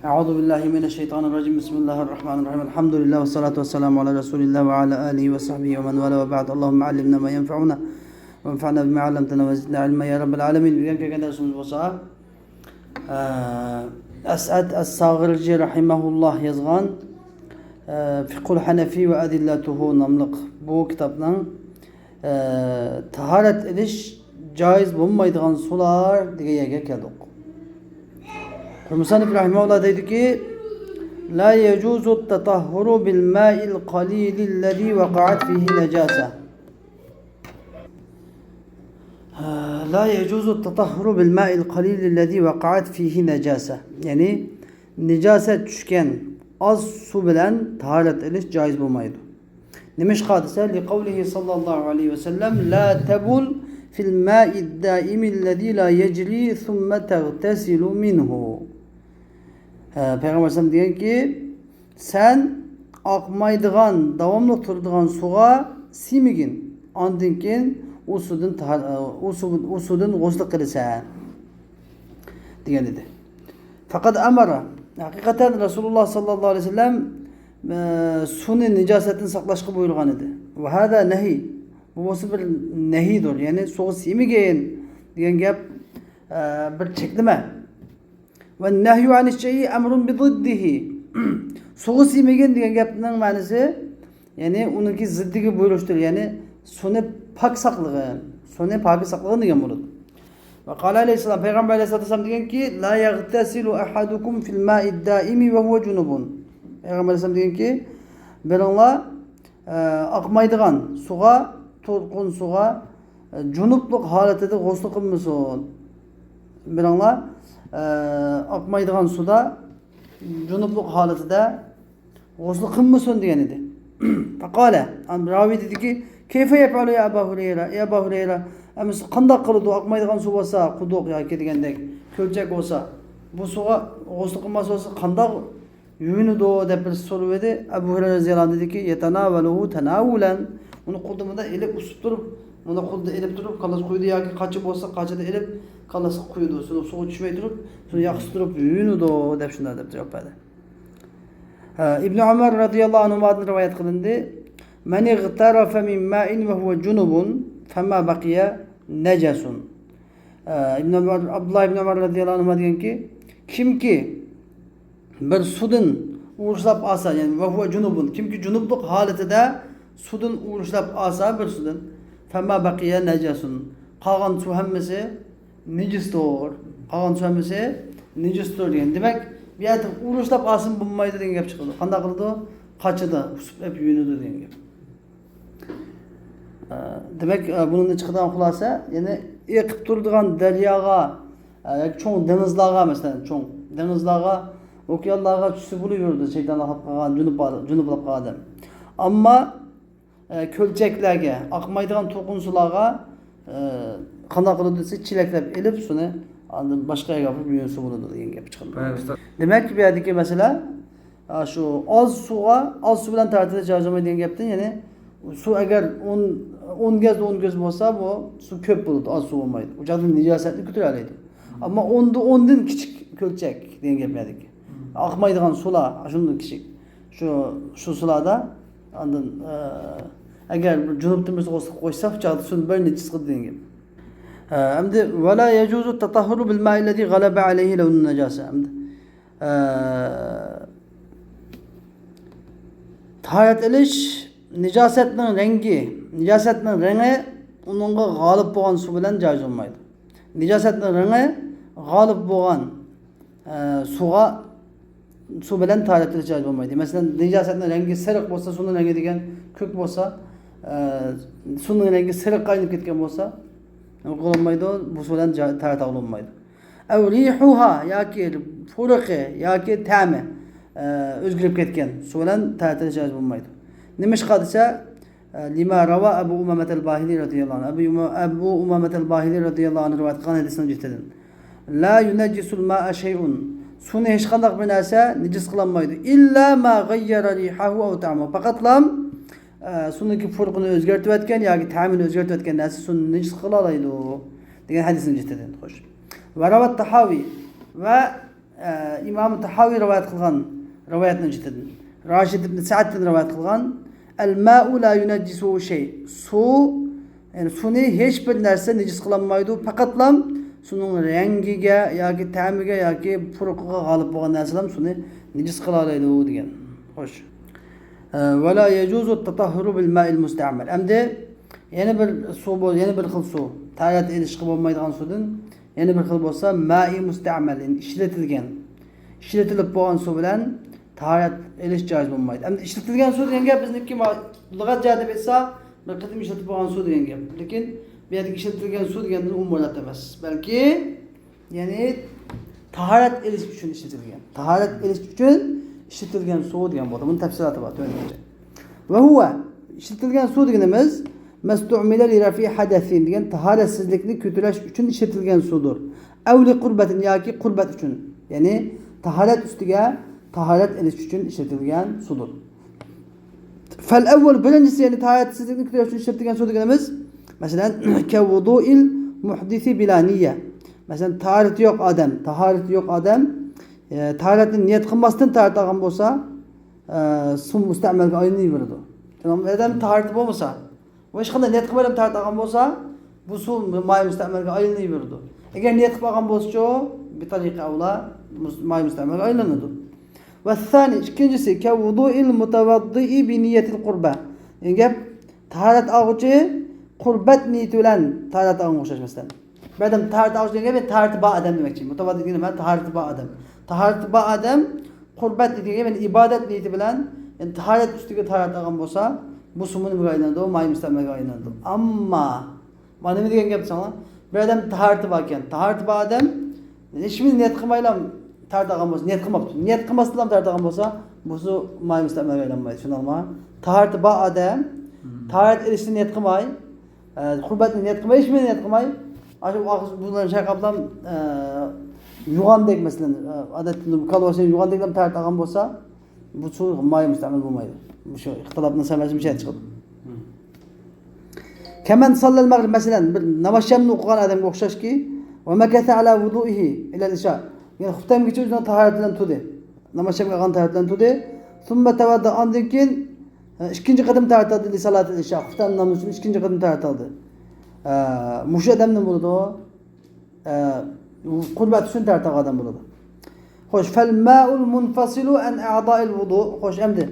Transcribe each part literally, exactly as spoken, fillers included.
أعوذ بالله من الشيطان الرجيم. بسم الله الرحمن الرحيم. الحمد لله والصلاة والسلام على رسول الله وعلى آله وصحبه ومن والاه وبعد. اللهم علمنا ما ينفعنا وانفعنا بما علمتنا وزدنا علما يا رب العالمين. بۈگۈنكى كەلگەن دەرسىمىز بولسا، ئە، ئەسئەد ئەس-ساغىرجى رەھىمەھۇللاھ يازغان، ئە، فىقھۇل ھەنەفى ۋە ئەدىللەتۇھۇ ناملىق بۇ كىتابنىڭ، ئە، تاھارەت ئېلىش جايىز بولمايدىغان سۇلار دېگەن يەرگە كەلدۇق. مۇسەننىپ رەھىمەھۇللاھ دەيدۇكى، لا يجوز التطهر بالماء القليل الذي وقعت فيه نجاسة. لا يجوز التطهر بالماء القليل الذي وقعت فيه نجاسة. يەنى نىجاسەت چۈشكەن ئاز سۇ بىلەن تاھارەت ئېلىش جايىز بولمايدۇ. نېمىشقا دېسە، لقوله صلى الله عليه وسلم، لا تبل في الماء الدائم الذي لا يجري ثم تغتسل منه. ھە، پەيغەمبەر ئەلەيھىسسالام دېگەنكى، سەن ئاقمايدىغان، داۋاملىق تۇرىدىغان سۇغا سىيمىگىن، ئاندىن كېيىن ئۇ سۇدىن تاھار-، ئۇ سۇ، ئۇ سۇدىن غۇسل قىلىسەن، دېگەن ئىدى. فقد أمر، ھەقىقەتەن رەسۇلۇللاھ ساللاللاھۇ ئەلەيھى ۋەسەللەم، ئە، سۇنى نىجاسەتتىن ساقلاشقا بۇيرۇغان ئىدى. وهذا نهي، بۇ بولسا بىر نەھىدۇر، يەنى سۇغا سىيمىگىن دېگەن گەپ، ئە، بىر چەكلىمە. والنهي عن الشيء أمر بضده. سۇغا سىيمىگىن دېگەن گەپنىڭ مەنىسى، يەنى ئۇنىڭكى زىددىگە بۇيرۇشتۇر، يەنى سۇنى پاك ساقلىغىن، سۇنى پاكىز ساقلىغىن دېگەن بولىدۇ. وقال عليه السلام، پەيغەمبەر ئەلەيھىسسالام دېگەنكى، لا يغتسل أحدكم في الماء الدائم وهو جنب. پەيغەمبەر ئەلەيھىسسالام دېگەنكى، بىرىڭلار ئە، ئاقمايدىغان سۇغا، تۇرقۇن سۇغا، ئە، جۇنۇپلۇق ھالىتىدە غۇسلى قىلمىسۇن. بىرىڭلار، ئە، ئاقمايدىغان سۇدا جۇنۇپلۇق ھالىتىدە غۇسلى قىلمىسۇن دېگەن ئىدى. فقال، ئەم، راۋى دېدىكى، كيف يفعل يا أبا هريرة؟ ئەي ئەبا ھۇرەيرە، ئەمىسە قانداق قىلىدۇ؟ ئاقمايدىغان سۇ بولسا، قۇدۇق ياكى دېگەندەك كۆلچەك بولسا، بۇ سۇغا غۇسلى قىلماس بولسا قانداق يۇيۇنىدۇ دەپ بىرسى سورىۋىدى. ئەبۇ ھۇرەيرە رەزىياللاھۇ ئەنھۇ دېدىكى، يتناوله تناولا، ئۇنى قولىدا مۇنداق ئېلىپ ئۇسۇپ تۇرۇپ، مۇنداق قولىدا ئېلىپ تۇرۇپ كاللىسىغا قۇيىدۇ ياكى قاچا بولسا قاچىدا ئېلىپ كاللىسىغا قۇيىدۇ. سۇ، سۇغا چۈشمەي تۇرۇپ، سۇنى ياقىسى تۇرۇپ يۇيۇنىدۇ دەپ شۇنداق دەپ جاۋاب بەردى. ھە، ئىبنى ئۆمەر رەزىياللاھۇ ئەنھۇمادىن رىۋايەت قىلىندى. من اغترف من ماء وهو جنب فما بقي نجس. ئە، ئىبن ئۆمەر، ئابدۇللا ئىبن ئۆمەر رەزىياللاھۇ ئەنھۇما دېگەنكى، كىمكى بىر سۇدىن ئۇۋۇشلاپ ئالسا، يەنى ۋەھۇۋە جۇنۇبۇن، كىمكى جۇنۇبلۇق ھالىتىدە سۇدىن ئۇۋۇشلاپ ئالسا بىر سۇدىن، فەما بەقىيە نەجەسۇن، قالغان سۇ ھەممىسى نىجىستۇر. قالغان سۇ ھەممىسى نىجىستۇر دېگەن. دېمەك، بۇ يەردە ئۇۋۇشلاپ ئالسىمۇ بولمايدۇ دېگەن گەپ چىقىدۇ. قانداق قىلىدۇ؟ قاچىدۇ، ئۇسۇپ ئېلىپ يۇيۇنىدۇ دېگەن گەپ. ئە، دېمەك، ئە، بۇنىڭدىن چىقىدىغان خۇلاسە، يەنى ئېقىپ تۇرىدىغان دەرياغا، ئە، ياكى چوڭ دېڭىزلارغا، مەسىلەن، چوڭ دېڭىزلارغا، ئوكيانلارغا چۈشسە بولۇۋېرىدۇ، شەيتانلىق قىلىپ قالغان، جۇنۇپ، جۇنۇپلاپ قالغان ئادەم. ئەمما، ئە، كۆلچەكلەرگە، ئاقمايدىغان تۇرقۇن سۇلارغا، ئە، قانداق قىلىدۇ دېسە، چېلەكلەپ ئېلىپ سۇنى ئاندىن باشقا يەرگە ئاپىرىپ يۇيۇنسا بولىدۇ دېگەن گەپ چىقىدۇ. ھە، ئۇستاز. دېمەك، بۇ يەردىكى مەسىلە، ئا، شۇ ئاز سۇغا، ئاز سۇ بىلەن تارتىلىش جايىز بولمايدۇ دېگەن گەپتىن، يەنى سۇ ئەگەر ئون، ئون گەز، ئون گەز بولسا، بۇ سۇ كۆپ بولىدۇ، ئاز سۇ بولمايدۇ. ئۇ چاغدا نىجاسەتنى كۆتۈرەلەيدۇ. ئەمما ئوندا ئوندىن كىچىك كۆلچەك دېگەن گەپ يەردىكى. ئاقمايدىغان سۇلار، شۇندىن كىچىك. شۇ، شۇ سۇلاردا ئاندىن، ئە، ئەگەر بىر جۇنۇپتىن بىرسى غۇسۇل قوشسا، ئۇ چاغدا سۇنى بىر نىجىس قىلدى دېگەن گەپ. ئە، ئەمدى، ۋەلا يەجۇزۇ تەتەھھۇرۇ بىل مائىللەزى غەلەبە ئەلەيھى لەۋنۇن نەجاسە. ئەمدى، ئە، تاھارەت ئېلىش نىجاسەتنىڭ رەڭگى، نىجاسەتنىڭ رەڭگى ئۇنىڭغا غالىب بولغان سۇ بىلەن جايىز بولمايدۇ. نىجاسەتنىڭ رەڭگى غالىب بولغان، ئە، سۇغا، سۇ بىلەن تاھارەت ئېلىش جايىز بولمايدۇ. مەسىلەن، نىجاسەتنىڭ رەڭگى سېرىق بولسا، سۇنىڭ رەڭگى دېگەن كۆك بولسا، ئە، سۇنىڭ رەڭگى سېرىققا ئايلىنىپ كەتكەن بولسا، قىلىنمايدۇ، بۇ سۇ بىلەن جا-، تاھارەت ئالغىلى بولمايدۇ. ئەۋ رىھۇھا، ياكى پۇرىقى، ياكى تەمى، ئە، ئۆزگىرىپ كەتكەن سۇ بىلەن تاھارەت ئېلىش جايىز بولمايدۇ. نېمىشقا دېسە، ئە، لىما راۋا ئەبۇ ئۇمامەتەل باھىلى رەزىياللاھۇ ئەنھۇ. ئەبۇ ئۇما-، ئەبۇ ئۇمامەتەل باھىلى رەزىياللاھۇ ئەنھۇ رىۋايەت قىلغان ھەدىسنىڭ جىتىدىن. لا يۇنەججىسۇل ماء شەيئۇن. سۇنى ھېچقانداق بىر نەرسە نىجىس قىلالمايدۇ. ئىللا ما غەييەرە رىھەھۇ ئەۋ تەئەمەھۇ. پەقەتلا، ئە، سۇنىڭكى پۇرىقىنى ئۆزگەرتىۋەتكەن ياكى تەمىنى ئۆزگەرتىۋەتكەن نەرسە سۇنى نىجىس قىلالايدۇ، دېگەن ھەدىسنىڭ جىتىدىن. خوش. ۋە راۋەت تەھاۋى. ۋە، ئە، ئىمام تاھاۋى رىۋايەت قىلغان رىۋايەتنىڭ جىتىدىن، راشىد ئىبن سەئدتىن رىۋايەت قىلغان، «الماء لا ينجسه شيء»، سۇ، يەنى سۇنى ھېچ بىر نەرسە نىجىس قىلالمايدۇ، پەقەتلا سۇنىڭ رەڭگىگە ياكى تەمىگە ياكى پۇرىقىغا غالىب بولغان نەرسىلا سۇنى نىجىس قىلالايدۇ دېگەن. خوش. ئە، «ولا يجوز التطهر بالماء المستعمل». ئەمدى يەنە بىر سۇ بول-، يەنە بىر خىل سۇ، تاھارەت ئېلىشقا بولمايدىغان سۇدىن يەنە بىر خىل بولسا، مائى مۇستەمەل، يەنى ئىشلىتىلگەن، ئىشلىتىلىپ بولغان سۇ بىلەن تاھارەت ئېلىش جائىز بولمايدۇ. ئەمدى ئىشلىتىلگەن سۇ دېگەن گەپ بىزنىڭكى ما-، لۇغەت جەھەتتە ئېيتسا، بىر قېتىم ئىشلىتىپ بولغان سۇ دېگەن گەپ. لېكىن بۇ يەردىكى ئىشلىتىلگەن سۇ دېگەندىن ئۇ مۇراد ئەمەس. بەلكى، يەنى تاھارەت ئېلىش ئۈچۈن ئىشلىتىلگەن. تاھارەت ئېلىش ئۈچۈن ئىشلىتىلگەن سۇ دېگەن بولىدۇ. بۇنىڭ تەپسىلاتى بار، تۆۋەندىكىچە. «وهو»، ئىشلىتىلگەن سۇ دېگىنىمىز، «ما استعمل لرفع حدث» دېگەن تاھارەتسىزلىكنى كۆتۈرۈش ئۈچۈن ئىشلىتىلگەن سۇدۇر. «أو لقربة» ياكى قۇربەت ئۈچۈن. يەنى تاھارەت ئۈستىگە تاھارەت ئېلىش ئۈچۈن ئىشلىتىلگەن سۇدۇر. «فالأول»، بىرىنچىسى، يەنى تاھارەتسىزلىكنى كۆتۈرۈش ئۈچۈن ئىشلىتىلگەن سۇ دېگىنىمىز، مەسىلەن، «كوضوء المحدث بلا نية». مەسىلەن، تاھارىتى يوق ئادەم، تاھارىتى يوق ئادەم، ئە، تاھارەتنى نىيەت قىلماستىن تاھارەت ئالغان بولسا، ئە، سۇ مۇستەمەلگە ئايلىنىۋېرىدۇ. ئادەم تاھارىتى بولمىسا، ۋە ھېچقانداق نىيەت قىلماي تاھارەت ئالغان بولسا، بۇ سۇ مائى مۇستەمەلگە ئايلىنىۋېرىدۇ. ئەگەر نىيەت قىلىپ ئالغان بولسىچۇ، بىتەرىقە ئەۋلا، مۇس-، مائى مۇستەمەلگە ئايلىنىدۇ. «والثاني»، ئىككىنچىسى، «كوضوء المتوضئ بنية القربة». دېگەن گەپ، تاھارەت ئالغۇچى قۇربەت نىيىتى بىلەن تاھارەت ئالغانغا ئوخشاش، مەسىلەن. بىر ئادەم تاھارەت ئالغۇچى دېگەن گەپ، تاھارىتى بار ئادەم دېمەكچى. مۇتەۋەددى دېگىنى نېمە؟ تاھارىتى بار ئادەم. تاھارىتى بار ئادەم قۇربەت نىيىتى دېگەن گەپ، يەنى ئىبادەت نىيىتى بىلەن، يەنى تاھارەت ئۈستىگە تاھارەت ئالغان بولسا، بۇ سۇمۇ نېمىگە ئايلىنىدۇ؟ مائى مۇستەمەلگە ئايلىنىدۇ. ئەمما، مانا نېمە دېگەن گەپ دېسەڭلار، بىر ئادەم تاھارىتى باركەن، تاھارىتى بار ئادەم ھېچنېمىنى نىيەت قىلمايلا تاھارەت ئالغان بولسا، نىيەت قىلماپتۇ. نىيەت قىلماستىنلا تاھارەت ئالغان بولسا، بۇ سۇ مائى مۇستەمەلگە ئايلانمايدۇ. شۇنداقمۇ؟ تاھارىتى بار ئادەم، مم، تاھارەت ئېلىشنى نىيەت قىلماي، ئە، قۇربەتنى نىيەت قىلماي، ھېچنېمىنى نىيەت قىلماي، ئاشۇ ئاغزى بۇلارنى چايقاپلا، ئە، يۇغاندەك، مەسىلەن، ئە، ئادەتتە كالۋاسىنى يۇغاندەكلا تاھارەت ئالغان بولسا، بۇ سۇ مائى مۇستەمەل بولمايدۇ. مۇشۇ ئىختىلاپنىڭ سەمەرىسى مۇشۇ يەردە چىقىدۇ. كمن صلى المغرب، مەسىلەن، بىر ناماز شەمنى ئوقۇغان ئادەمگە ئوخشاشكى، ومكث على وضوئه إلى العشاء. يەنى خۇپتەنگىچە ئۆزىنىڭ تاھارىتى بىلەن تۇردى. ناماز شەمگە ئالغان تاھارىتى بىلەن تۇردى. ثم توضأ، ئاندىن كېيىن، ئە، ئىككىنچى قېتىم تاھارەت ئالدى، لصلاة العشاء. خۇپتەن نامىزى ئۈچۈن ئىككىنچى قېتىم تاھارەت ئالدى. ئە، مۇشۇ ئادەمدىن بولىدۇ. ئە، قۇربەت ئۈچۈن تاھارەت ئالغان ئادەم بولىدۇ. خوش، فالماء المنفصل عن أعضاء الوضوء. خوش، ئەمدى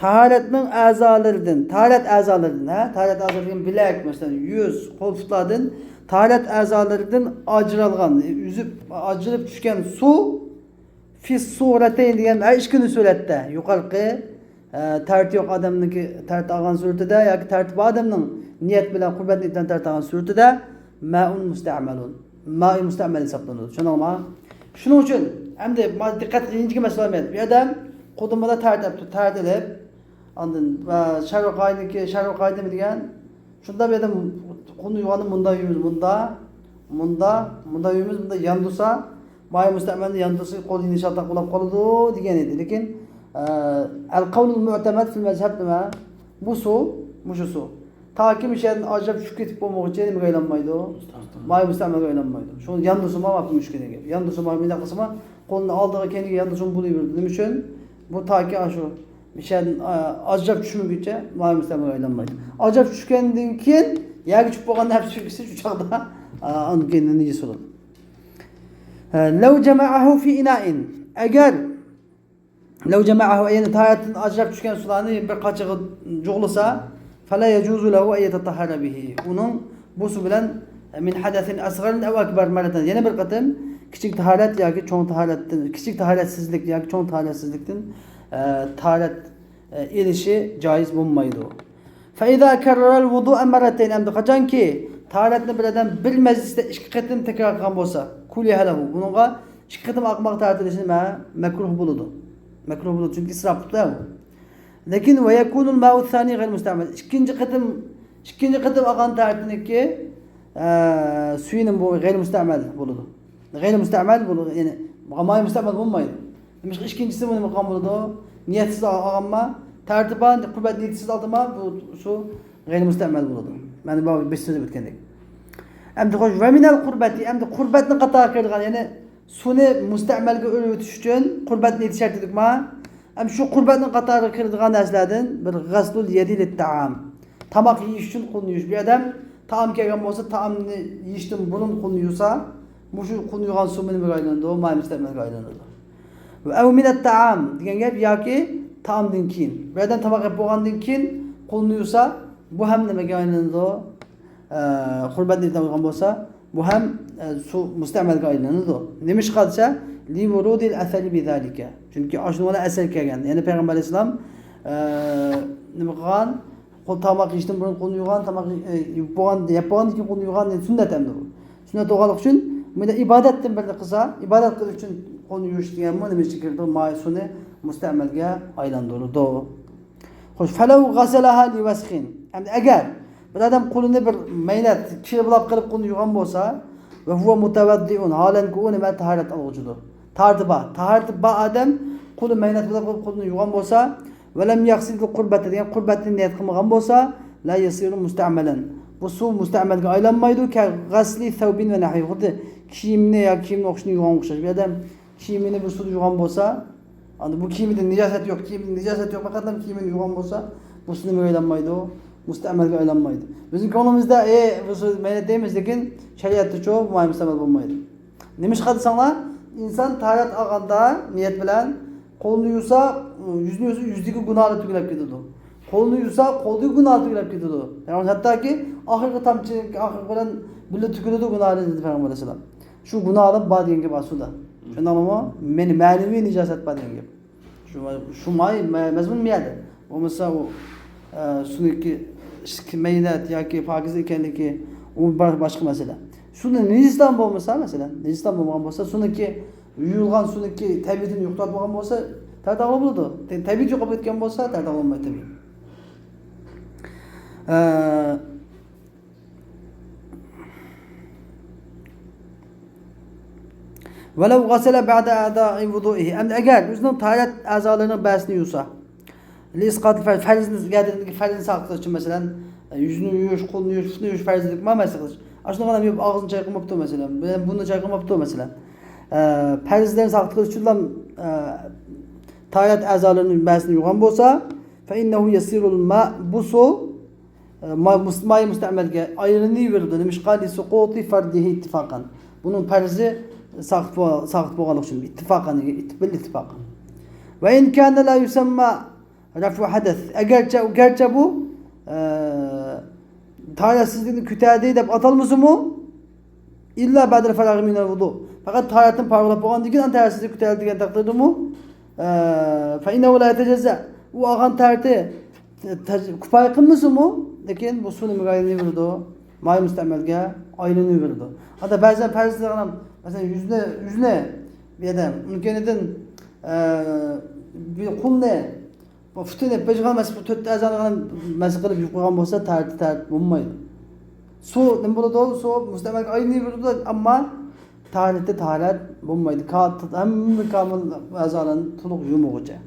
تاھارەتنىڭ ئەزالىرىدىن، تاھارەت ئەزالىرىدىن، ھە؟ تاھارەت ئەزالىرىدىن بىلەك، مەسىلەن، يۈز، قول، پۇتلاردىن تاھارەت ئەزالىرىدىن ئاجرالغان، ئۈزۈپ، ئاجرىلىپ چۈشكەن سۇ، في الصورتين دېگەن، ھەر ئىككىلا سۈرەتتە، يۇقىرىقى، ئە، تاھارىتى يوق ئادەمنىڭكى تاھارەت ئالغان سۈرىتىدە ياكى تاھارىتى بار ئادەمنىڭ نىيەت بىلەن، قۇربەت نىيىتى بىلەن تاھارەت ئالغان سۈرىتىدە ماء مستعمل، مائى مستعمل ھېسابلىنىدۇ. چۈشەندىڭلارمۇ؟ شۇنىڭ ئۈچۈن ئەمدى ما-، دىققەت قىلىڭ، ئىنچىكە مەسىلە. بىر ئادەم قولىدىن بۇنداق تاھارەت ئېلىپتۇ، تاھارەت ئېلىپ، ئاندىن، ئە، شەرۋە قائىدىنىڭكى، شەرۋە قائىدە نېمە دېگەن؟ شۇنداق بىر ئادەم قولىنى يۇغاندا مۇنداق يۇيىمىز، مۇنداق، مۇنداق، مۇنداق يۇيىمىز، مۇنداق ياندۇرسا، مائى مۇستەمەلنى ياندۇرسا قول يېنى شالتاق بولاپ قالىدۇ دېگەن ئىدى. لېكىن، ئە، القول المعتمد في المذهب نېمە؟ بۇ سۇ، مۇشۇ سۇ. تاكى مۇشۇ يەردىن ئاجراپ چۈشۈپ كېتىپ بولمىغۇچە نېمىگە ئايلانمايدۇ؟ مائى مۇستەمەلگە ئايلانمايدۇ. شۇنى ياندۇرسىمۇ ماپى مۈشكۈل دەپ. ياندۇرسىمۇ، مۇنداق قىلسىمۇ، قولنى ئالدىغا كەينىگە ياندۇرسىمۇ بولۇۋېرىدۇ. نېمە ئۈچۈن؟ بۇ تاكى ئاشۇ مۇشۇ يەردىن، ئا، ئاجراپ چۈشمىگۈچە مائى مۇستەمەلگە ئايلانمايدۇ. ئاجراپ چۈشكەندىن كېيىن، يەرگە چۈشۈپ بولغان نەپسى چۈشكۈسى شۇ چاغدا، ئا، ئاندىن كېيىن نىجىس بولىدۇ. ئە، لو جمعه في إناء. ئەگەر، لو جمعه، يەنى تاھارەتتىن ئاجراپ چۈشكەن سۇلارنى بىر قاچىغا جۇغلىسا، فلا يجوز له أن يتطهر به. ئۇنىڭ بۇ سۇ بىلەن من حدث أصغر أو أكبر مرة، يەنە بىر قېتىم كىچىك تاھارەت ياكى چوڭ تاھارەتتىن، كىچىك تاھارەتسىزلىك ياكى چوڭ تاھارەتسىزلىكتىن، ئە، تاھارەت، ئە، ئېلىشى جايىز بولمايدۇ. فإذا كرر الوضوء مرتين، ئەمدى قاچانكى تاھارەتنى بىر ئادەم بىر مەجلىستە ئىككى قېتىم تەكرار قىلغان بولسا، كره له، بۇنىڭغا ئىككى قېتىم ئاقماق تاھارەت ئېلىشى نېمە؟ مەكرۇھ بولىدۇ. مەكرۇھ بولىدۇ، چۈنكى ئىسراپ قىپتۇ بۇ. لېكىن ويكون الماء الثاني غير مستعمل. ئىككىنچى قېتىم، ئىككىنچى قېتىم ئالغان تاھارەتنىڭكى، ئە، سۈيى نېمە بۇ؟ غەيرىي مۇستەمەل بولىدۇ. غەيرىي مۇستەمەل بولىدۇ، يەنى مائى مۇستەمەل بولمايدۇ. نېمىشقا ئىككىنچىسى بۇ نېمە قىلغان بولىدۇ؟ نىيەتسىز ئالغانما؟ تاھارىتى بار، قۇربەت نىيىتىسىز ئالدىما، بۇ سۇ غەيرىي مۇستەمەل بولىدۇ. مانا بۇ بىز سۆزلەپ ئۆتكەندەك. ئەمدى خوش، ومن القربة، ئەمدى قۇربەتنى قاتارىغا كىرىدىغان، يەنى سۇنى مۇستەمەلگە ئۆرۈۋېتىش ئۈچۈن قۇربەت نىيىتى شەرت ئىدىكما؟ ئەمدى شۇ قۇربەتنىڭ قاتارىغا كىرىدىغان نەرسىلەردىن بىر غەسلۇل يەدى لىتتائام. تاماق يېيىش ئۈچۈن قولنى يۇيۇش. بىر ئادەم تائام كەلگەن بولسا، تائامنى يېيىشتىن بۇرۇن قولنى يۇسا، مۇشۇ قولنى يۇغان سۇ نېمىگە ئايلىنىدۇ؟ ماي مۇستەمەلگە ئايلىنىدۇ. ۋە ئەۋ مىنەت تائام دېگەن گەپ ياكى تائامدىن كېيىن. بىر ئادەم تاماق يەپ بولغاندىن كېيىن قولنى يۇسا، بۇ ھەم نېمىگە ئايلىنىدۇ؟ ئە، قۇربەت نىيىتى بولغان بولسا، بۇ ھەم، ئە، سۇ مۇستەمەلگە ئايلىنىدۇ. نېمىشقا دېسە، لىۋۇرۇدىل ئەسەرى بىزالىكە. چۈنكى ئاشۇنىڭ بىلەن ئەسەر كەلگەن. يەنى پەيغەمبەر ئەلەيھىسسالام، ئە، نېمە قىلغان؟ قول تاماق يېيىشتىن بۇرۇن قولنى يۇغان، تاماق، ئە، يەپ بولغان، يەپ بولغاندىن كېيىن قولنى يۇغان، يەنى سۈننەت ئەمدى بۇ. سۈننەت بولغانلىقى ئۈچۈن، بۇندا ئىبادەتتىن بىرنى قىلسا، ئىبادەت قىلىش ئۈچۈن قولنى يۇيۇش دېگەنمۇ نېمە ئىچىگە كىرىدۇ؟ ماي سۇنى مۇستەمەلگە ئايلاندۇرىدۇ. خوش، فەلەۋ غەسەلەھا لىۋەسخىن. ئەمدى ئەگەر بىر ئادەم قولىنى بىر مەينەت، كىر بولاپ قېلىپ قولىنى يۇغان بولسا، ۋە ھۇۋە مۇتەۋەددىئۇن، ھالەنكى ئۇ نېمە، تاھارەت ئالغۇچىدۇر. تاھارىتى بار. تاھارىتى بار ئادەم قولى مەينەت بولاپ قېلىپ قولىنى يۇغان بولسا، ۋە لەم يەغسىل قۇربەتە دېگەن قۇربەتنى نىيەت قىلمىغان بولسا، لا يەسىرۇ مۇستەمەلەن. بۇ سۇ مۇستەمەلگە ئايلانمايدۇ. كە غەسلى سەۋبىن ۋە نەھۋى. خۇددى كىيىمنى يا كىيىمنى ئوخشىشىنى يۇغان ئوخشاش. بىر ئادەم كىيىمىنى بىر سۇدا يۇغان بولسا، ئاندىن بۇ كىيىمىدە نىجاسەت يوق، كىيىمىدە نىجاسەت يوق، پەقەتلا كىيىمىنى يۇغان بولسا، بۇ سۇ نېمىگە ئايلانمايدۇ؟ مۇستەمەلگە ئايلانمايدۇ. بىزنىڭ كۆڭلىمىزدە، ئى، بۇ سۇ مەينەت دەيمىز، لېكىن شەرىئەتتىچۇ بۇ ماي مۇستەمەل بولمايدۇ. نېمىشقا دېسەڭلار، ئىنسان تاھارەت ئالغاندا نىيەت بىلەن قولنى يۇسا، يۈزنى يۇسا، يۈزدىكى گۇناھلار تۈگىلەپ كېتىدۇ. قولنى يۇسا، قولدىكى گۇناھلار تۈگىلەپ كېتىدۇ. يەنى ھەتتاكى ئاخىرقى تامچە، ئاخىرقى بىلەن بىللە تۆكۈلىدۇ گۇناھلار، دېدى پەيغەمبەر ئەلەيھىسسالام. شۇ گۇناھلار بار دېگەن گەپ ئاشۇدا. شۇنداقمۇ؟ مەن-، مەنىۋى نىجاسەت بار دېگەن گەپ. شۇ، شۇ ماي مە-، مەزمۇن مۇ يەردە؟ بولمىسا ئۇ، ئە، سۇنىڭكى ئىچكى مەينەت ياكى پاكىز ئىكەنلىكى، ئۇ با-، باشقا مەسىلە. سۇنى نىجىستان بولمىسا، مەسىلەن، نىجىستان بولمىغان بولسا، سۇنىڭكى يۇيۇلغان سۇنىڭكى تەبىئىتىنى يوقىتىۋاتمىغان بولسا، تەھارەت ئالغىلى بولىدۇ. تە-، تەبىئىتى يوقاپ كەتكەن بولسا، تەھارەت ئالغىلى بولمايدۇ تەبىئىي. ئە، ۋەلەۋ غەسەلە بەئدە ئەئزائى ۋۇدۇئىھى. ئەمدى ئەگەر ئۆزىنىڭ تاھارەت ئەزالىرىنىڭ بەزىسىنى يۇسا، لىئىسقاتىل فەرز، فەرزنى، يەردىكى فەرزنى ساقىت قىلىش ئۈچۈن، مەسىلەن، يۈزنى يۇيۇش، قولنى يۇيۇش، پۇتنى يۇيۇش پەرزلىك ما مەسىلەن قىلىش. ئاشۇنى قىلىپ يۇيۇپ، ئاغزىنى چايقىماپتۇ، مەسىلەن، بۇرنىنى چايقىماپتۇ، مەسىلەن. ئە، پەرزلەرنى ساقىت قىلىش ئۈچۈنلا، ئە، تاھارەت ئەزالىرىنىڭ بەزىسىنى يۇغان بولسا، فەئىننەھۇ يەسىرۇل ما، بۇ سۇ، ئە، ما-، مۇس-، ماي مۇستەمەلگە ئايلىنىۋېرىدۇ. نېمىشقا؟ لىسۇقۇتى فەردىھى ئىتتىفاقەن. بۇنىڭ پەرزى ساقىت بول-، ساقىت بولغانلىقى ئۈچۈن، ئىتتىپاقەن، بىل ئىتتىپاقەن. ۋە ئىن كانە لا يۇسەمما رەفۇ ھەدەس. ئەگەرچە، گەرچە بۇ، ئە، تاھارەتسىزلىكنى كۆتەردى دەپ ئاتالمىسىمۇ، ئىللا بەدەل فەراغى مىنەل ۋۇدۇ. پەقەت تاھارەتتىن پارغىلاپ بولغاندىن كېيىن ئاندىن تاھارەتسىزلىك كۆتەرىلدى دېگەن تەقدىردىمۇ، ئە، فەئىننەھۇ لا يەتەجەززە. ئۇ ئالغان تاھارىتى تەج-، كۇپايە قىلمىسىمۇ، لېكىن بۇ سۇ نېمىگە ئايلىنىۋېرىدۇ؟ ماي مۇستەمەلگە ئايلىنىۋېرىدۇ. ھەتتا بەزىدە پەرز قىلغان، مەسىلەن، يۈزنى، يۈزنى بىر ئادەم، ئۇنىڭ كەينىدىن، ئە، بىر قولنى، بۇ پۇتىنى، بېشىغا مەس-، بۇ تۆت ئەزانى مەس قىلىپ يۇيۇپ قويغان بولسا، تاھارىتى، تاھارەت بولمايدۇ. سۇ نېمە بولىدۇ؟ سۇ مۇستەمەلگە ئايلىنىۋېرىدۇ، ئەمما تاھارىتى تاھارەت بولمايدۇ. كا-، ھەممە كامىل ئەزالارنى تولۇق يۇمىغۇچە.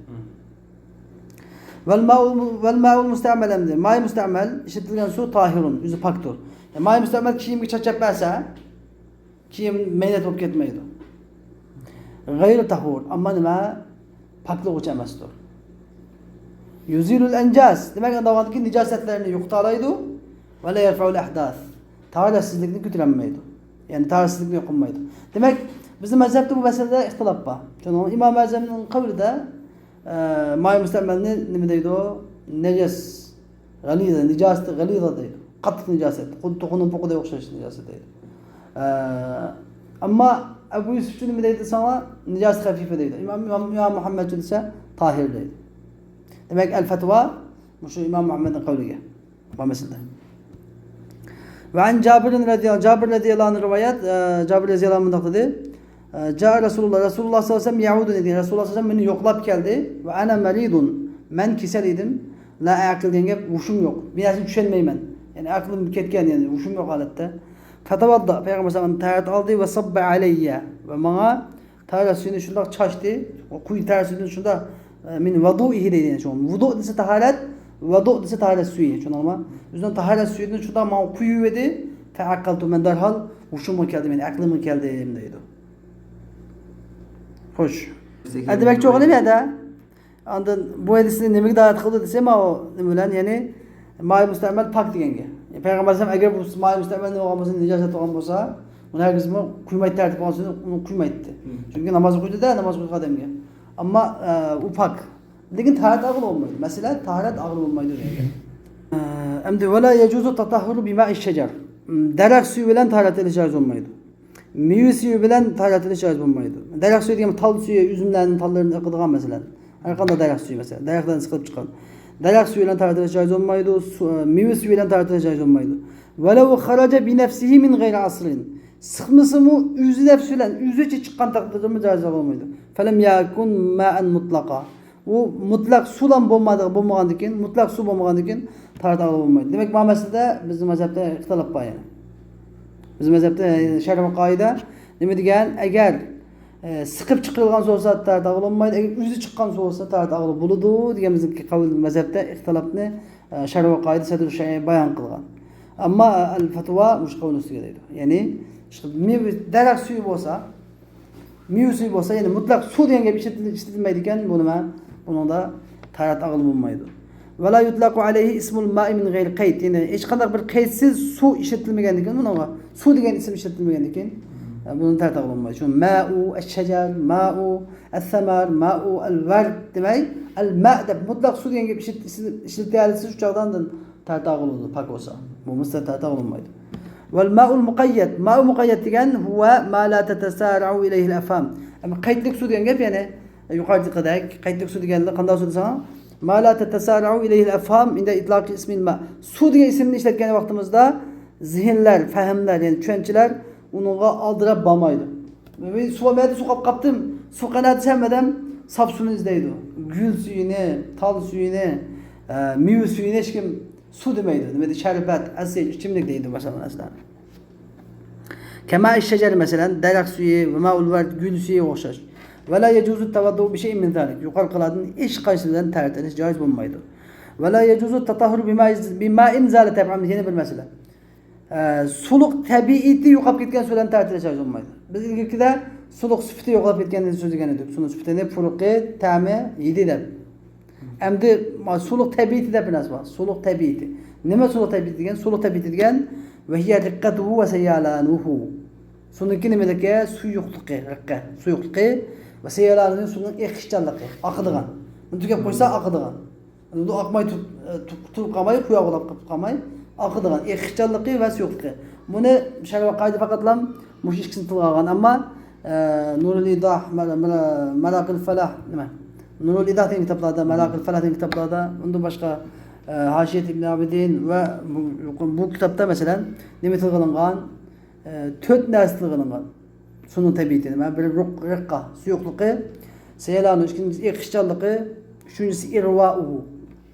ۋەل مائۇل مۇ-، ۋەل مائۇل مۇستەئمەل ئەمدى. مائى مۇستەئمەل، ئىشلىتىلگەن سۇ، تاھىرۇن، ئۆزى پاكتۇر. يەنى مائى مۇستەئمەل كىيىمگە چاچاپ بەرسە، كىيىم مەينەت بولۇپ كەتمەيدۇ. غەيرى تەھۇر، ئەمما نېمە؟ پاكلىغۇچى ئەمەستۇر. يۇزىلۇل ئەنجاس، دېمەك، ئۇنداق بولغاندىكىن نىجاسەتلەرنى يوقىتالايدۇ. ۋە لا يەرفەئۇل ئەھداس، تاھارەتسىزلىكنى كۆتۈرەلمەيدۇ. يەنى تاھارەتسىزلىكنى يوق قىلمايدۇ. دېمەك، بىزنىڭ مەزھەپتە بۇ مەسىلىدە ئىختىلاپ بار. شۇنىڭ ئىمام ئەزەمنىڭ قەۋلىدە، ئە، مائى مۇستەئمەلنى نېمە دەيدۇ؟ نەجەس، غەلىزە، نىجاسەت، غەلىزە دەيدۇ. قاتتىق نىجاسەت. خۇددى توخۇنىڭ پوقىدەك ئوخشاش نىجاسەت دەيدۇ. ئە، ئەمما ئەبۇ يۈسۈفچۇ نېمە دەيدۇ دېسەڭلار، نىجاسەت خەفىفە دەيدۇ. ئىمام، ئىمام، ئىمام مۇھەممەدچۇ دېسە، تاھىر دەيدۇ. دېمەك، ئەل فەتۋا مۇشۇ ئىمام مۇھەممەدنىڭ قەۋلىگە بار مەسىلىدە. ۋە ئەن جابىرىن رەزىياللاھۇ، جابىر رەزىياللاھۇ ئەنھۇ رىۋايەت، ئە، جابىر رەزىياللاھۇ ئەنھۇ مۇنداق دېدى. ئە، جاء رەسۇلۇللاھ، رەسۇلۇللاھ سەللەللاھۇ ئەلەيھى ۋەسەللەم يەئۇدۇنى دېدى. رەسۇلۇللاھ سەللەللاھۇ ئەلەيھى ۋەسەللەم مېنى يوقلاپ كەلدى. ۋە ئەنە مەرىدۇن، مەن كېسەل ئىدىم. لا ئەقىل دېگەن گەپ ھوشۇم يوق. بىر نەرسىنى چۈشەنمەيمەن. يەنى ئەقلىم كەتكەن، يەنى ھوشۇم يوق ھالەتتە. فەتەۋەددا، پەيغەمبەر سەللەللاھۇ ئەلەيھى ۋەسەللەم تەھارەت ئالدى ۋە سەببە ئەلەييە، ۋە ماڭا تاھارەت سۈيىنى شۇنداق چاچتى، قۇيۇ تاھارەت سۈيىدىن شۇنداق، ئە، مىن ۋۇدۇئىھى دەيدۇ. شۇ ۋۇدۇ دېسە تاھارەت، ۋۇدۇ دېسە تاھارەت سۈيى، چۈشەندىڭىزمۇ؟ ئۆزىنىڭ تاھارەت سۈيىدىن شۇنداق ماڭا قۇيۇۋىدى، فەئەقەلتۇ، مەن دەرھال ھوشۇمغا كەلدىم، يەنى ئەقلىمگە كەلدىم دەيدۇ. خوش. ئەدىبەك چوغىنى بۇ يەردە. ئاندىن بۇ ھەدىسنى نېمىگە دالالەت قىلىدۇ دېسە، ماۋۇ نېمە بىلەن، يەنى مائى مۇستەمەل پاك دېگەنگە. پەيغەمبەر ئەلەيھىسسالام ئەگەر بۇ مائى مۇستەمەل نېمە بولغان بولسا، نىجاسەت بولغان بولسا، ئۇنى ھەرگىزمۇ قۇيمايتتى، تەرەتىپ بولغان سۆزنى ئۇنى قۇيمايتتى. چۈنكى ناماز ئوقۇيدۇ-دە، ناماز ئوقۇيدىغان ئادەمگە. ئەمما ئە، ئۇ پاك. لېكىن تاھارەت ئاغرىلىۋالمايدۇ. مەسىلە، تاھارەت ئاغرىلىۋالمايدۇ دېگەن. ئە، ئەمدى ۋەلا يەجۇزۇ تەتەھھۇرۇ بىمائىش شەجەر. دەرەخ سۈيى بىلەن تاھارەت ئېلىش جائىز بولمايدۇ. مېۋە سۈيى بىلەن تاھارەت ئېلىش جائىز بولمايدۇ. دەرەخ سۈيى دېگەن تال سۈيى، ئۈزۈملەرنىڭ تاللىرىدىن ئېقىدىغان مەسىلەن. ھەر قانداق دەرەخ سۈيى مەسىلەن. دەرەختىن سىقىلىپ چىققان. دەرەخ سۈيى بىلەن تاھارەت ئېلىش جائىز بولمايدۇ. سۇ-، مېۋە سۈيى بىلەن تاھارەت ئېلىش جائىز بولمايدۇ. ۋەلەۋ خەرەجە بىنەفسىھى مىن غەيرى ئەسلىن. سىقمىسىمۇ ئۆزى نەپسى بىلەن، ئۆزىچە چىققان تەقدىردىمۇ جائىز بولمايدۇ. فەلەم يەكۇن مائەن مۇتلەقا. ئۇ مۇتلەق سۇلام بولمىدى، بولمىغاندىن كېيىن، مۇتلەق سۇ بولمىغاندىن كېيىن تاھارەت ئاغرىلىۋالمايدۇ. دېمەك، ما مەسىلىدە بىزنىڭ مەزھەپتە ئىختىلاپ بار يەنە. بىزنىڭ مەزھەپتە شەرئىي قائىدە نېمە دېگەن؟ ئەگەر، ئە، سىقىپ چىقىرىلغان سۇ بولسا تاھارەت ئاغرىلىۋالمايدۇ، ئەگەر ئۆزى چىققان سۇ بولسا تاھارەت ئاغرىلىۋالىدۇ دېگەن بىزنىڭكى قەۋل مەزھەپتە ئىختىلاپنى، ئە، شەرئىي قائىدە سەدرۇ شەرئىي بايان قىلغان. ئەمما، ئە، ئەل فەتۋا مۇشۇ قەۋلنىڭ ئۈستىگە دەيدۇ. يەنى، مېۋە، دەرەخ سۈيى بولسا، مېۋە سۈيى بولسا، يەنى مۇتلەق سۇ دېگەن گەپ ئىشلىتىل-، ئىشلىتىلمەيدىكەن، بۇ نېمە؟ بۇنىڭدا تاھارەت ئاغرىلىۋالمايدۇ. ۋەلا يۇتلەقۇ ئەلەيھى ئىسمۇل مائى مىن غەيرى قەيد. يەنى ھېچقانداق بىر قەيدسىز سۇ ئىشلىتىلمىگەندىكىن بۇنىڭغا، سۇ دېگەن ئىسىم ئىشلىتىلمىگەندىكىن، ئە، بۇنىڭ تاھارەت ئاغرىلىۋالمايدۇ. شۇ مائۇ ئەششەجەر، مائۇ ئەسسەمەر، مائۇ ئەلۋەرد دېمەي، ئەلمە دەپ مۇتلەق سۇ دېگەن گەپ ئىشلىت-، ئىشلىتىۋالسا شۇ چاغدا ئاندىن تاھارەت ئاغرىلىدۇ، پاك بولسا. بولمىسا تاھارەت ئاغرىلمايدۇ. ۋەل مائۇل مۇقەييەد. مائۇ مۇقەييەد دېگەن ھۇۋە ما لا تەتەسارەئۇ ئىلەيھىل ئەفھام. ئەمما قەيتلىك سۇ دېگەن گەپ، يەنى يۇقىرىدىكىدەك قەيتلىك سۇ دېگەنلىك قانداق سۇ دېسەڭ، ما لا تەتەسارەئۇ ئىلەيھىل ئەفھام ئىندە ئىتلاقى ئىسمىل ما. سۇ دېگەن ئىسىمنى ئىشلەتكەن ۋاقتىمىزدا زېھىنلەر، پەھىملەر، يەنى چۈشەنچىلەر ئۇنىڭغا ئالدىراپ بارمايدۇ. سۇ مەيدە سۇ قاپ قاپتىم، سۇ قەنە دېسەم ئادەم ساپ سۇنى ئىزدەيدۇ. گۈل سۈيىنى، تال سۈيىنى، ئە، مېۋە سۈيىنى ھېچكىم سۇ دېمەيدۇ. نېمە دېيدۇ؟ شەربەت، ئەسىل، ئىچىملىك دەيدۇ، مەسىلەن، ئەسلەن. كەمائىش شەجەر، مەسىلەن، دەرەخ سۈيى، ۋە مائۇل ۋەرد، گۈل سۈيىگە ئوخشاش. ۋەلا يەجۇزۇ تەۋەددۇ بىشەيئىن مىن زالىك. يۇقىرىقىلاردىن ھېچقايسى بىلەن تەھارەت ئېلىش جائىز بولمايدۇ. ۋەلا يەجۇزۇ تەتەھھۇرۇ بىمائىن زالە تەبئەن. يەنە بىر مەسىلە. ئە، سۇلۇق تەبىئىتى يوقاپ كەتكەن سۇ بىلەن تەھارەت ئېلىش جائىز بولمايدۇ. بىز ئىلگىرىكىدە سۇلۇق سۈپىتى يوقاپ كەتكەن دېگەن ئىدۇق. سۇنىڭ سۈپىتىنى پۇرىقى، تەمى، ھىدى دەپ. ئەمدى ما-، سۇلۇق تەبىئىتى دەپ بىر نەرسە بار. سۇلۇق تەبىئىتى. نېمە سۇلۇق تەبىئىتى دېگەن؟ سۇلۇق تەبىئىتى دېگەن، ۋە ھىيە رىققەتۇھۇ ۋە سەييەلانۇھۇ. سۇنىڭكى نېمىلىكى؟ سۇيۇقلۇقى، رىققە، سۇيۇقلۇقى ۋە سەييەلانۇھۇ، سۇنىڭ ئېقىشچانلىقى، ئاقىدىغان. بۇنى تۈگەپ قويسا ئاقىدىغان. ئۇنى ئاقماي تۇرۇپ، ئە، تۇ-، تۇرۇپ قالماي، قۇياغۇلاپ قېلىپ قالماي، ئاقىدىغان، ئېقىشچانلىقى ۋە سۇيۇقلۇقى. بۇنى شەرئىي قائىدە پەقەتلا مۇشۇ ئىككىسىنى تىلغا ئالغان. ئەمما، ئە، نۇرۇل ئىيداھ، مەرا-، مەرا-، مەراقىل فەلاھ، نېمە؟ نۇرۇل ئىيداھ دېگەن كىتابلاردا، مەراقىل فەلاھ دېگەن كىتابلاردا، ئۇندىن باشقا، ئە، ھاشىيەت ئىبن ئابىدىن ۋە بۇ، بۇ كىتابتا، مەسىلەن، نېمە تىلغا ئېلىنغان؟ ئە، تۆت نەرسە تىلغا ئېلىنغان. سۇنىڭ تەبىئىتى نېمە؟ بىرى رۇق-، رىققە، سۇيۇقلۇقى، سەيلانۇ، ئىككىنچىسى ئېقىشچانلىقى، ئۈچىنچىسى ئىرۋائۇ،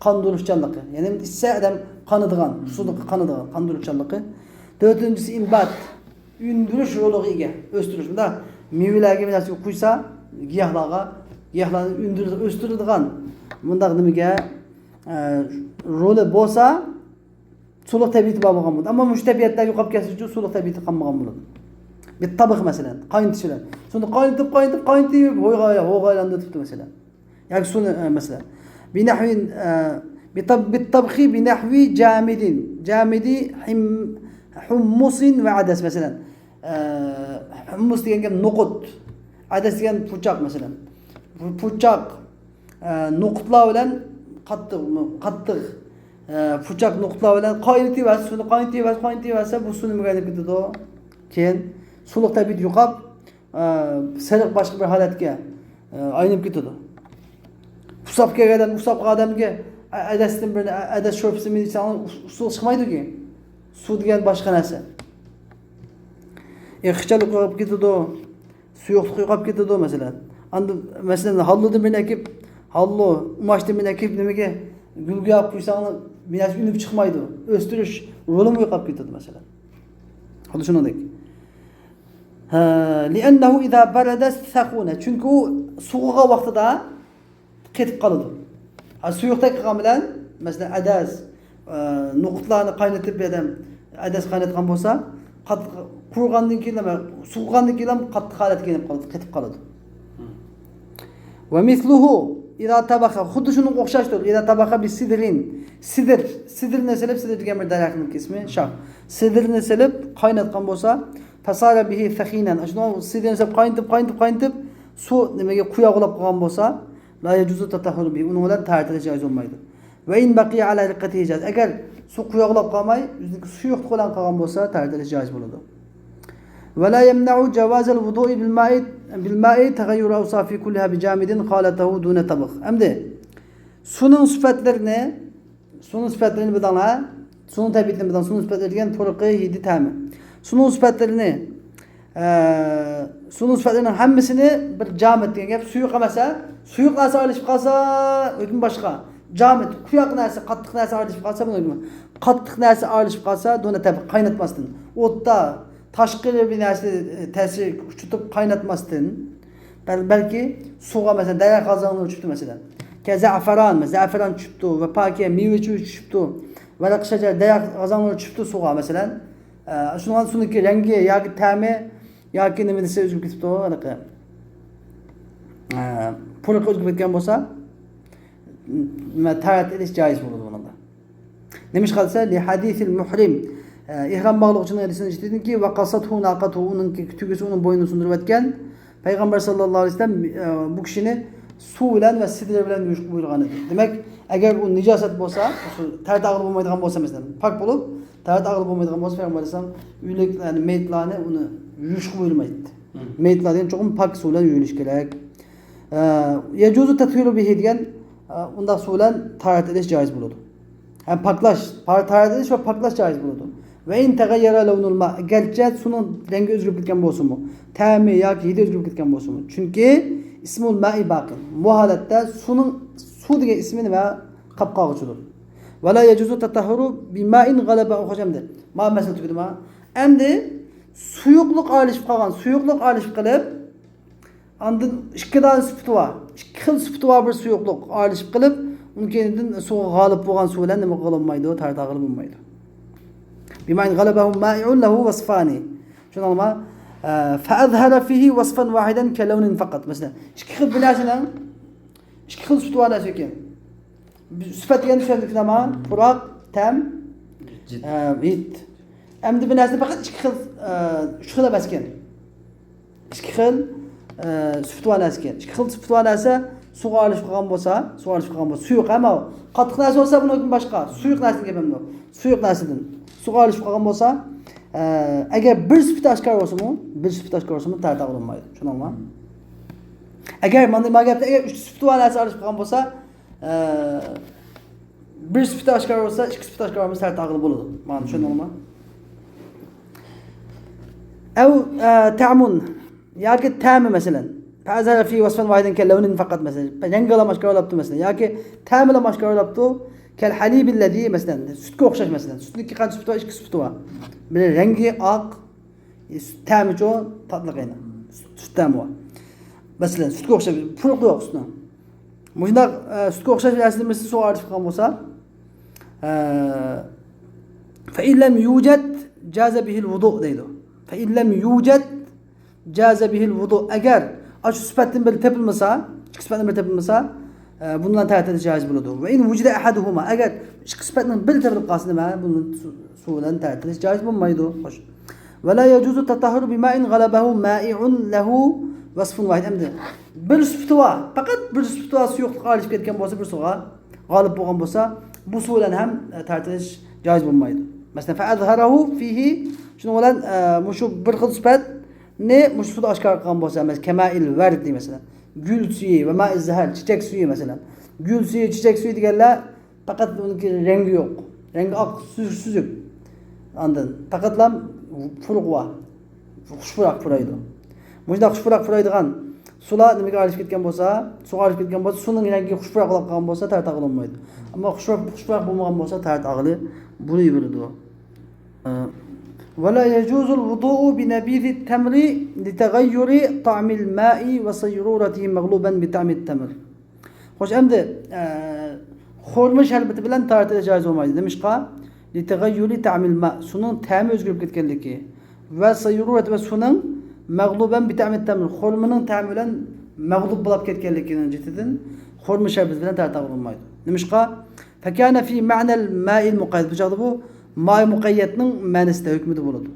قاندۇرۇشچانلىقى. يەنى ئىچسە ئادەم قانىدىغان، سۇسىزلىققا قانىدىغان، قاندۇرۇشچانلىقى. تۆتىنچىسى ئىنبات، ئۈندۈرۈش رولىغا ئىگە، ئۆستۈرۈش. مۇنداق مېۋىلەرگە بىر نەرسە قۇيسا، گىياھلارغا، گىياھلارنى ئۈندۈرۈپ ئۆستۈرىدىغان مۇنداق نېمىگە، ئە، رولى بولسا، سۇلۇق تەبىئىتى بار بولغان بولىدۇ. ئەمما مۇشۇ تەبىئەتلەر يوقاپ كەتسىچۇ، سۇلۇق تەبىئىتى قالمىغان بولىدۇ. بىتتەبخ مەسىلەن، قاينىتىش بىلەن. سۇنى قاينىتىپ، قاينىتىپ، قاينىتىپ، ھويغا-، ھويغا ئايلاندۇرۇپتۇ مەسىلەن. ياكى سۇنى، ئە، مەسىلەن. بىنەھۋى، ئە، بىتتەب-، بىتتەبخى بىنەھۋى جامىدىن. جامىدى ھىم-، ھۇممۇسىن ۋە ئەدەس مەسىلەن. ئە، ھۇممۇس دېگەن گەپ نوقۇت. ئەدەس دېگەن پۇرچاق مەسىلەن. بۇ پۇرچاق، ئە، نوقۇتلار بىلەن قاتتىق، قاتتىق، ئە، پۇرچاق نوقۇتلار بىلەن قاينىتىۋەرسە، سۇنى قاينىتىۋەرسە، قاينىتىۋەرسە، بۇ سۇ نېمىگە ئايلىنىپ كېتىدۇ؟ كېيىن سۇلۇق تەبىئىتى يوقاپ، ئە، سېرىق باشقا بىر ھالەتكە، ئە، ئايلىنىپ كېتىدۇ. ئۇسساپ كەلگەن ئادەم، ئۇسساپ قالغان ئادەمگە، ئە، ئەدەستىن بىر، ئە، ئەدەس شورپىسى بىلەن ئىچسەڭ، ئۇس-، ئۇسسۇلۇق چىقمايدۇكى. سۇ دېگەن باشقا نەرسە. ئېقىشچانلىق يوقاپ كېتىدۇ. سۇيۇقلۇق يوقاپ كېتىدۇ، مەسىلەن. ئاندىن، مەسىلەن، ھاللىدىن بىرنى ئەكىپ، ھاللۇ، ئۇماچتىن بىرنى ئەكىپ، نېمىگە، گۈلگە ئېلىپ قويساڭ، بىر نەرسە ئۈنۈپ چىقمايدۇ. ئۆستۈرۈش رولىمۇ يوقاپ كېتىدۇ، مەسىلەن. خۇددى شۇنىڭدەك. ھە، لىئەننەھۇ ئىزا بەرەدە سەخۇنە. چۈنكى ئۇ سوغۇغان ۋاقتىدا قېتىپ قالىدۇ. ھە، سۇيۇقتەك قىلغان بىلەن، مەسىلەن، ئەدەس، ئە، نوقۇتلارنى قاينىتىپ، بىر ئادەم ئەدەس قايناتقان بولسا، قات-، قۇرۇغاندىن كېيىن، سوغۇغاندىن كېيىن قاتتىق ھالەتكە كېلىپ قالىدۇ، قېتىپ قالىدۇ. ومثله إذا طبخ، خۇددى شۇنىڭغا ئوخشاشتۇر. إذا طبخ بسدر، سىدىر، سىدىرنى سېلىپ، سىدىر دېگەن بىر دەرەخنىڭ ئىسمى، شاخ. سىدىرنى سېلىپ قايناتقان بولسا، فصار به ثخينا، شۇنىڭ سىدىرنى سېلىپ قاينىتىپ، قاينىتىپ، قاينىتىپ، سۇ نېمىگە، قۇياغا ئۇلاپ قالغان بولسا، لا يجوز التطهر به، ئۇنىڭ بىلەن تەھارەت ئېلىش جائىز بولمايدۇ. وإن بقي على رقته جاز، ئەگەر سۇ قۇياغا ئۇلاپ قالماي، ئۆزىنىڭكى سۇيۇقلۇقى بىلەن قالغان بولسا، تەھارەت ئېلىش جائىز بولىدۇ. ولا يمنع جواز الوضوء بالماء، بالماء تغير أوصافه كلها بجامد خالطه دون طبخ. ئەمدى سۇنىڭ سۈپەتلىرىنى، سۇنىڭ سۈپەتلىرىنى بىلدىڭلار. سۇنىڭ تەبىئىتىنى بىلدىڭ. سۇنىڭ سۈپەتلىرى دېگەن پۇرىقى، ھىدى، تەمى. سۇنىڭ سۈپەتلىرىنى، ئە، سۇنىڭ سۈپەتلىرىنىڭ ھەممىسىنى بىر جامىد دېگەن گەپ، سۇيۇق ئەمەس، ھە؟ سۇيۇق نەرسە ئارىلىشىپ قالسا، ھۆكمى باشقا. جامىد، قۇياق نەرسە، قاتتىق نەرسە ئارىلىشىپ قالسا، بۇنىڭ ھۆكمى. قاتتىق نەرسە ئارىلىشىپ قالسا، دون طبخ، قايناتماستىن. ئوتتا تاشقىرى بىر نەرسە، ئە، تەسىر ئۇچرىتىپ قايناتماستىن. بەل-، بەلكى سۇغا، مەسىلەن، دەرەخ غازاڭلىرى چۈشۈپتۇ، مەسىلەن. كەزەفەران، زەفەران چۈشۈپتۇ، ۋە پاكىھە، مېۋە چۈشۈپتۇ، ۋەرەق شەجەر، دەرەخ غازاڭلىرى چۈشۈپتۇ سۇغا، مەسىلەن. ئە، شۇنىڭ سۇنىڭكى رەڭگى ياكى تەمى ياكى نېمە دېسە ئۆزگىرىپ كېتىپتۇ، ھېلىقى، ئە، پۇرىقى ئۆزگىرىپ كەتكەن بولسا، نېمە، تەھارەت ئېلىش جائىز بولىدۇ بۇنىڭدا. نېمىشقا دېسە، لحديث المحرم، ئە، ئېھرام باغلىغۇچىنىڭ ھەدىسىدىن ئىشلىتىلدىكى، وقصته ناقته، ئۇنىڭكى تۆگىسى ئۇنىڭ بوينىنى سۇندۇرۇۋەتكەن. پەيغەمبەر ساللاللاھۇ ئەلەيھى ۋەسەللەم، ئە، بۇ كىشىنى سۇ بىلەن ۋە سىدرە بىلەن يۇيۇشقا بۇيرۇغان ئىدى. دېمەك، ئەگەر ئۇ نىجاسەت بولسا، شۇ تەھارەت ئالغىلى بولمايدىغان بولسا، مەسىلەن، پاك بولۇپ، تەھارەت ئالغىلى بولمايدىغان بولسا، پەيغەمبەر ئەلەيھىسسالام ئۆلۈك، يەنى مېيىتلارنى ئۇنى يۇيۇشقا بۇيرۇمايتتى. مېيىتلار دېگەن چوقۇم پاك سۇ بىلەن يۇيۇلۇشى كېرەك. ئە، يجوز التطهير به دېگەن، ئە، ئۇنداق سۇ بىلەن تەھارەت ئېلىش جائىز بولىدۇ. ھەم پاكلاش، پا-، تەھارەت ئېلىش ۋە پاكلاش جائىز بولىدۇ. وإن تغير لون الماء، گەرچە سۇنىڭ رەڭگى ئۆزگىرىپ كەتكەن بولسىمۇ، تەمى ياكى ھىدى ئۆزگىرىپ كەتكەن بولسىمۇ. چۈنكى اسم الماء باق. بۇ ھالەتتە سۇنىڭ، سۇ دېگەن ئىسمى نېمە؟ قاپقارىغۇچىدۇر. ولا يجوز التطهر بماء غلبه، خوش ئەمدى. مانا مەسىلە تۈگىدىما؟ ئەمدى سۇيۇقلۇق ئارىلىشىپ قالغان، سۇيۇقلۇق ئارىلىشىپ قېلىپ، ئاندىن ئىككى دانە سۈپىتى بار. ئىككى خىل سۈپىتى بار بىر سۇيۇقلۇق ئارىلىشىپ قېلىپ، ئۇنىڭ كەينىدىن سۇغا غالىپ بولغان سۇ بىلەن نېمە قىلالمايدۇ؟ تەھارەت ئالغىلى بولمايدۇ. بماء غلبه مائع له وصفان. شۇنىڭغا، ئە، فأظهر فيه وصفا واحدا كلون فقط. مەسىلەن، ئىككى خىل بىر نەرسىنىڭ ئىككى خىل سۈپىتى بار نەرسە ئىكەن. سۈپەت دېگەن چۈشەندۇق نېمە؟ پۇراق، تەم، ئە، ھىد. ئەمدى بىر نەرسىنى پەقەت ئىككى خىل، ئە، ئۈچ خىل ئەمەس ئىكەن. ئىككى خىل، ئە، سۈپىتى بار نەرسە ئىكەن. ئىككى خىل سۈپىتى بار نەرسە سۇغا ئارىلىشىپ قالغان بولسا، سۇغا ئارىلىشىپ قالغان بولسا، سۇيۇق ئەمما قاتتىق نەرسە بولسا بۇنىڭ ھۆكمى باشقا. سۇيۇق نەرسىدىن گەپ ئەمدى. سۇيۇق نەرسىدىن سۇغا ئارىلىشىپ قالغان بولسا، ئە، ئەگەر بىر سۈپىتى ئاشكارا بولسىمۇ، بىر سۈپىتى ئاشكارا بولسىمۇ، تەھارەت ئالغىلى بولمايدۇ. چۈشەندىڭمۇ؟ ئەگەر مانا، مانا گەپتە ئەگەر ئۈچ سۈپىتى بار نەرسە ئارىلىشىپ قالغان بولسا، ئە، بىر سۈپىتى ئاشكارا بولسا، ئىككى سۈپىتى ئاشكارا بولمىسا، تەھارەت ئالغىلى بولىدۇ. مانا چۈشەندىڭىزمۇ؟ ئەۋ، ئە، تەمۇن ياكى تەمى، مەسىلەن. فأظهر فيه وصفا واحدا كلون فقط، مەسىلەن. رەڭگىلا ئاشكارىلاپتۇ، مەسىلەن. ياكى تەمىلا ئاشكارىلاپتۇ. كالحليب الذي، مەسىلەن، سۈتكە ئوخشاش، مەسىلەن. سۈتنىڭكى قانچە سۈپىتى بار؟ ئىككى سۈپىتى بار. بىرى رەڭگى ئاق، سۈت تەمىچۇ، تاتلىق يەنە. سۈت، سۈت تەمى بار. مەسىلەن، سۈتكە ئوخشاش، پۇرىقى يوق سۈتنىڭ. مۇشۇنداق، ئە، سۈتكە ئوخشاش نەرسىنى بىرسى سۇغا ئارىلىشىپ قالغان بولسا، ئە، فإن لم يوجد جاز به الوضوء دەيدۇ. فإن لم يوجد جاز به الوضوء. ئەگەر ئاشۇ سۈپەتتىن بىرى تېپىلمىسا، ئىككى سۈپەتتىن بىرى تېپىلمىسا، ئە، بۇنىڭ بىلەن تەھارەت ئېلىش جائىز بولىدۇ. وإن وجد أحدهما، ئەگەر ئىككى سۈپەتنىڭ بىرى تېپىلىپ قالسا، نېمە؟ بۇنى سۇ، سۇ بىلەن تەھارەت ئېلىش جائىز بولمايدۇ. خوش. ولا يجوز التطهر بماء غلبه مائع له وصف واحد. ئەمدى بىر سۈپىتى بار، پەقەت بىر سۈپىتى بار سۇيۇقلۇق ئارىلىشىپ كەتكەن بولسا، بىر سۇغا غالىپ بولغان بولسا، بۇ سۇ بىلەن ھەم، ئە، تەھارەت ئېلىش جائىز بولمايدۇ. مەسىلەن، فأظهره فيه، شۇنىڭ بىلەن، ئە، مۇشۇ بىر خىل سۈپەتنى مۇشۇ سۇدا ئاشكارا قىلغان بولسا، مەسىلەن، كماء الورد، مەسىلەن، گۈل سۈيى، ۋە ماء الزهر، چېچەك سۈيى، مەسىلەن. گۈل سۈيى، چېچەك سۈيى دېگەنلەر پەقەت ئۇنىڭكى رەڭگى يوق. رەڭگى ئاق، سۈزۈك، سۈزۈك. ئاندىن پەقەتلا پۇرىقى بار. خۇشپۇراق پۇرايدۇ. مۇشۇنداق خۇشپۇراق پۇرايدىغان سۇلار نېمىگە ئارىلىشىپ كەتكەن بولسا، سۇغا ئارىلىشىپ كەتكەن بولسا، سۇنىڭ رەڭگى خۇشپۇراق بولۇپ قالغان بولسا، تەھارەت ئالغىلى بولمايدۇ. ئەمما خۇشپۇراق، خۇشپۇراق بولمىغان بولسا، تەھارەت ئالغىلى بولۇۋېرىدۇ. ولا يجوز الوضوء بنبيذ التمر لتغير طعم الماء وصيرورته مغلوبا بطعم التمر. خوش، ئەمدى، ئە، خورما شەربىتى بىلەن تەھارەت ئېلىش جائىز بولمايدۇ. نېمىشقا؟ لتغير طعم الماء، سۇنىڭ تەمى ئۆزگىرىپ كەتكەنلىكى. ۋە سەيرۇرەت، ۋە سۇنىڭ مەغلۇبەن بىتەمىت تەمر، خورمىنىڭ تەمى بىلەن مەغلۇپ بولاپ كەتكەنلىكىنىڭ جىتىدىن خورما شەربىتى بىلەن تارتاغىلى بولمايدۇ. نېمىشقا؟ فكان في معنى الماء المقيد. بۇ چاغدا بۇ مائى مۇقەييەتنىڭ مەنىسىدە، ھۆكمىدە بولىدۇ.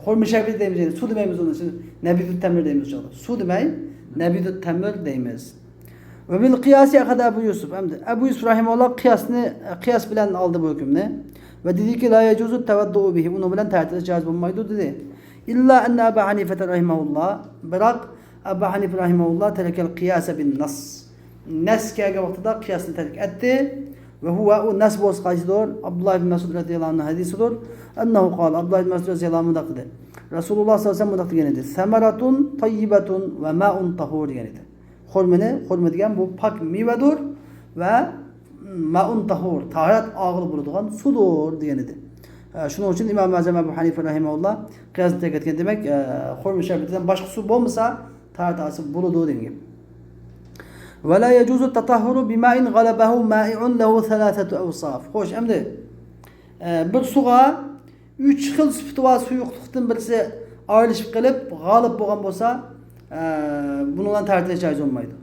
خورما شەربىتى دەيمىز، يەنى سۇ دېمەيمىز ئۇنى. نەبىذۇت تەمر دەيمىز ئۇ چاغدا. سۇ دېمەي، نەبىذۇت تەمر دەيمىز. وبالقياس أخذ أبو يوسف. ئەمدى ئەبۇ يۈسۈپ رەھىمەھۇللا قىياسنى، قىياس بىلەن ئالدى بۇ ھۆكۈمنى. ۋە دېدىكى، لا يجوز التوضؤ به، ئۇنىڭ بىلەن تەرەتەيلەش جائىز بولمايدۇ دېدى. إلا أن أبا حنيفة رحمه الله، بىراق ئەبۇ ھەنىفە رەھىمەھۇللا تەرەكەل قىياسە بىن نەس. نەس كەلگەن ۋاقتىدا قىياسنى تەرك ئەتتى. ۋە ھۇۋە، ئۇ نەس بولسا قايسىدۇر؟ ئابدۇللا ئىبن مەسئۇد رەزىياللاھۇ ئەنھۇ ھەدىسىدۇر. ئەننەھۇ قال، ئابدۇللا ئىبن مەسئۇد رەزىياللاھۇ ئەنھۇ مۇنداق دېدى. رەسۇلۇللا سەللەللاھۇ ئەلەيھى ۋەسەللەم مۇنداق دېگەن ئىدى. ثمرة طيبة وماء طهور دېگەن ئىدى. خورمىنى، خورما دېگەن بۇ پاك مېۋىدۇر ۋە ماء طهور، تاھارەت ئالغىلى بولىدىغان سۇدۇر دېگەن ئىدى. ئە، شۇنىڭ ئۈچۈن ئىمام ئەزەم ئەبۇ ھەنىفە رەھىمەھۇللا قىياسنى تەرك ئەتكەن. دېمەك، ئە، خورما شەربىتىدىن باشقا سۇ بولمىسا، تاھارەت ئالسا بولىدۇ دېگەن گەپ. ولا يجوز التطهر بماء غلبه مائع له ثلاثة أوصاف. خوش، ئەمدى، ئە، بىر سۇغا ئۈچ خىل سۈپىتى بار سۇيۇقلۇقتىن بىرسى ئايرىلىشىپ قېلىپ، غالىب بولغان بولسا، ئە، بۇنىڭ بىلەن تەھارەت ئېلىش جايىز بولمايدۇ.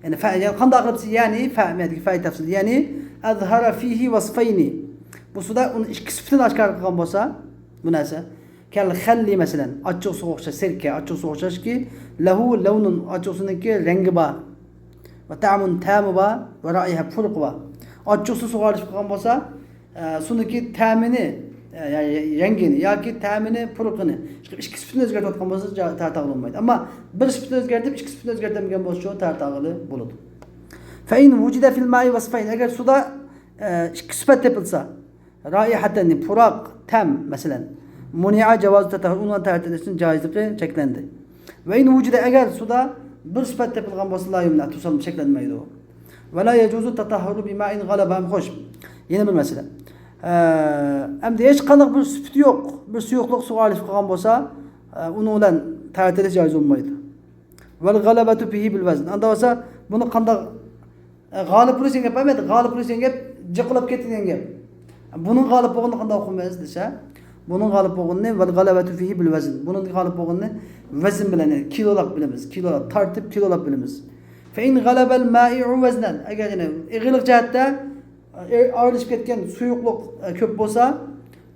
يەنى فە-، يەنى قانداق قىلىپ، يەنى فە-، مەدىكى فەي تەپسىل، يەنى أظهر فيه وصفين. بۇ سۇدا ئۇنىڭ ئىككى سۈپىتىنى ئاشكارا قىلغان بولسا، بۇ نەرسە. كالخل مەسىلەن، ئاچچىق سۇغا ئوخشاش، سىركە، ئاچچىق سۇغا ئوخشاشكى، له لون، ئاچچىق سۇنىڭكى رەڭگى بار. وطعم، تەمى بار، ورائحة، پۇرىقى بار. ئاچچىق سۇ سۇغا ئارىلىشىپ قالغان بولسا، ئە، سۇنىڭكى تەمىنى، ئە، يا-، يا-، رەڭگىنى ياكى تەمىنى، پۇرىقىنى، ئىككى سۈپىتىنى ئۆزگەرتىۋاتقان بولسا، جا-، تەرەت ئالغىلى بولمايدۇ. ئەمما بىر سۈپىتىنى ئۆزگەرتىپ، ئىككى سۈپىتىنى ئۆزگەرتەلمىگەن بولسىچۇ، تەرەت ئالغىلى بولىدۇ. فإن وجد في الماء وصفين، ئەگەر سۇدا، ئە، ئىككى سۈپەت تېپىلسا، رائحەتەن، پۇراق، تەم، مەسىلەن، منع جواز التطهر، ئۇنىڭ تەھارەت ئېلىشنىڭ جايىزلىقى چەكلەندى. وإن وجد، ئەگەر سۇدا بىر سۈپەت تېپىلغان بولسا، لا يمنع، توسالما، چەكلەنمەيدۇ. ولا يجوز التطهر بماء غلبه، خوش. يەنە بىر مەسىلە. ئە، ئەمدى ھېچقانداق بىر سۈپىتى يوق، بىر سۇيۇقلۇق سۇغا ئارىلىشىپ قالغان بولسا، ئە، ئۇنىڭ بىلەن تەھارەت ئېلىش جايىز بولمايدۇ. والغلبة فيه بالوزن. ئاندا بولسا بۇنى قانداق، ئە، غالىب بولۇش دېگەن گەپ ئەمەس، غالىب بولۇش دېگەن گەپ جىقلاپ كەتتى دېگەن گەپ. بۇنىڭ غالىب بولغىنىنى قانداق ئوقۇيمىز دېسە، بۇنىڭ غالىب بولغىنىنى والغلبة فيه بالوزن. بۇنىڭ غالىب بولغىنىنى ۋەزن بىلەن، يەنى كىلولاپ بىلىمىز. كىلولاپ تارتىپ، كىلولاپ بىلىمىز. فإن غلب المائع وزنا. ئەگەر يەنە ئېغىرلىق جەھەتتە ئايرىلىشىپ كەتكەن سۇيۇقلۇق، ئە، كۆپ بولسا،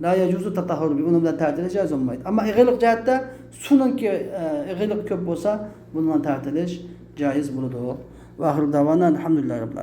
لا يجوز التطهر به، ئۇنىڭ بىلەن تەھارەت ئېلىش جائىز بولمايدۇ. ئەمما ئېغىرلىق جەھەتتە سۇنىڭكى، ئە، ئېغىرلىقى كۆپ بولسا، بۇنىڭ بىلەن تەھارەت ئېلىش جائىز بولىدۇ. وآخر دعوانا الحمد لله رب العالمين.